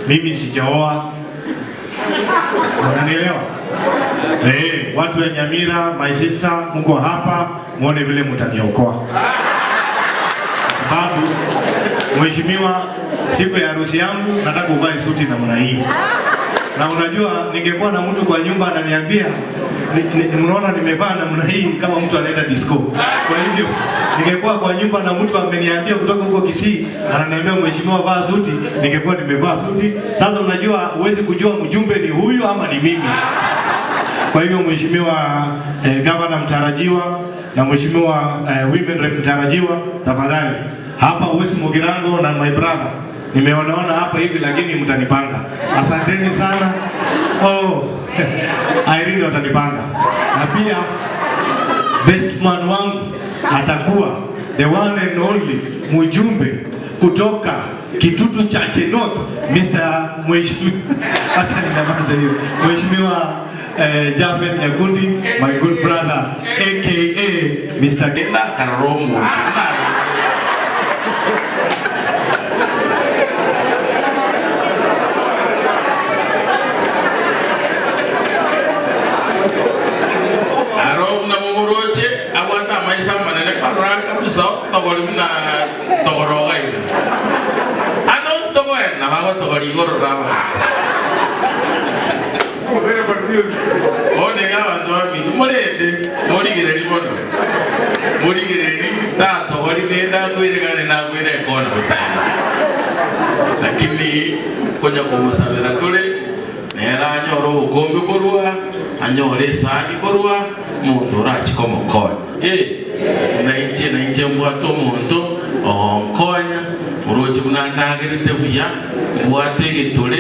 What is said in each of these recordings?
Mimi sijaoa. Unanielewa? Eh, watu wa Nyamira, my sister, mko hapa, muone vile mtaniokoa. Kwa sababu mheshimiwa, siku ya harusi yangu nataka uvae suti namna hii. Na unajua ningekuwa na mtu kwa nyumba ananiambia ni, ni, mnaona nimevaa namna hii kama mtu anaenda disco. Kwa hivyo ningekuwa kwa nyumba na mtu ameniambia kutoka huko Kisii, ananiambia mheshimiwa, vaa suti, ningekuwa nimevaa suti. Sasa unajua huwezi kujua mjumbe ni huyu ama ni mimi. Kwa hivyo mheshimiwa eh, gavana mtarajiwa na mheshimiwa eh, women rep mtarajiwa, tafadhali hapa West Mugirango na my brother nimeonaona hapa hivi, lakini mtanipanga. Asanteni sana. Oh, Irene watanipanga na pia best man wangu atakuwa the one and only mjumbe kutoka Kitutu Chache North, Mr. Mheshimiwa, acha ninyamaze hiyo, Mheshimiwa eh, Japhet Nyakundi, my good brother aka Mr. Kenda karoro omonto. Aro buna momoroche abwate amaiso amanene karora are kabisa otogori buna togoroga iga. Ande onsi togoenda bagotogoria igoro raba. Bono iga abanto baminto, morende, morigererie mono, morigererie tatogori rende akwere gane nakwere ekona bosa iga. Lakini konya komosabera tore, nere anyore obokombe korwa, anyore esani korwa, omonto orache komokonya. Ee, buna inche nainche mbwate omonto ogonkonya, oroche buna ndagerete buya, mbwate egetore,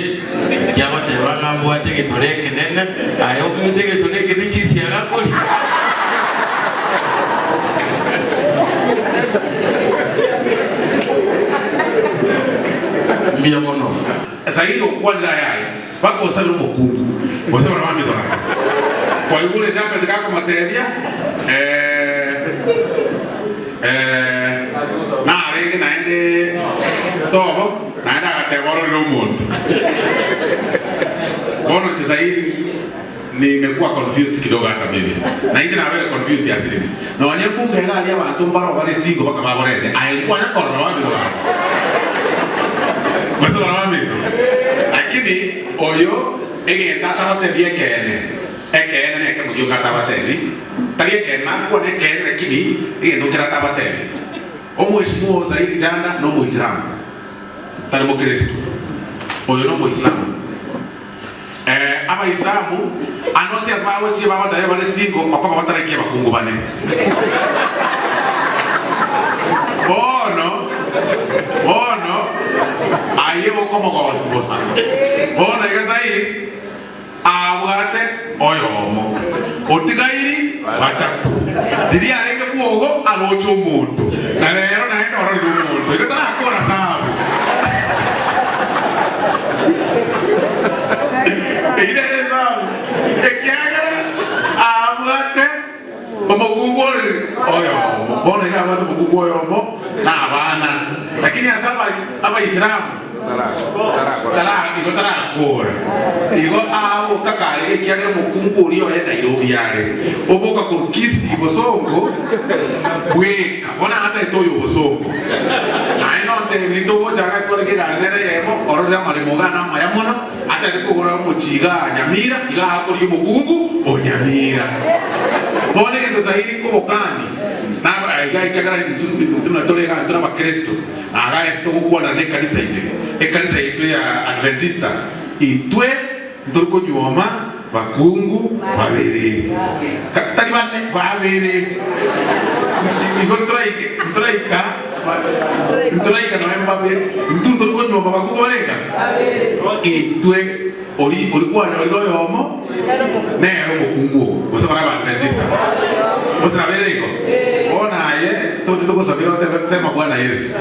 ekiagoteba ng'a mbwate egetore ekenene, aye okogete egetore ekenene chinsiaga koria. Mbuya mono. Sairi okwanire aya aye, mpaka osabire omokungu, gose baria bamito gaki. Kwaigure Jafeti gakomotebia, eh, eh, narenge naende sobo, naende agateba ororire omonto. Bono inche Sairi nimekuwa confused kidogo hata mimi. Na inche nabere confused asirimi. Nonye mbunge iga aria abanto mbaro bare single baka baborende. Aye nkwane korora bamino gaki. Gose bara baminto. Lakini oyo egento atagotebi ekeene, ekeene nekemo gioka atabatebi, tari ekeene nakwane ekeene lakini egento nkere atabatebi. Omweshimiwa Osaid Janda nomoislamu, tari mokristo. Oyo nomoislamu. Eh, Abaisilamu ande onsi ase bagochia bagotebia bare single okoba bataraikia abakungu bane. Bono, bono aye okomogosi bosa. Bono iga Said abwate oyomo, otigairi batato. Riria arenge bwogo aroche omonto, na rero naende ororire omonto, igo tarakora sabu. Eyio nere esabu, ekiagera abwate omokungu ore oyomo. Bono iga abwate omokungu oyomo na abana, lakini ase Abaisilamu igo tarakora. Igo agoka kare ekiagera omokungu oria oye Nairobi are, oboka korwa Kisii bosongo bweka. Bono agatete oyo obosongo. Naye nontebi togocha iga tware kegari nere eyemo, ororire amaremo iga namaya mono, atagete kogora omochie igaa Nyamira, iga akorigia omokungu o Nyamira. Bono egento Sairi nkobokani, naba iga ekiagera intwe buna tore igaa intwe nabakristo, na igaa ase togokwana nekanisa ime, ekanisa yaito ya Adventista, intwe ntori konyuoma Bakungu babere, tari bane, babere. Igo ntoraike, ntoraika, ntoraika nonya mbabere. Intwe ntori konyuoma bakungu barenga? Intwe ori ori kwanyorire oyomo nere omokungu oo, gose bare Abaadventista. Gose nabo ere igo? Bono aye toche togosabera otebe sema Bwana Yesu.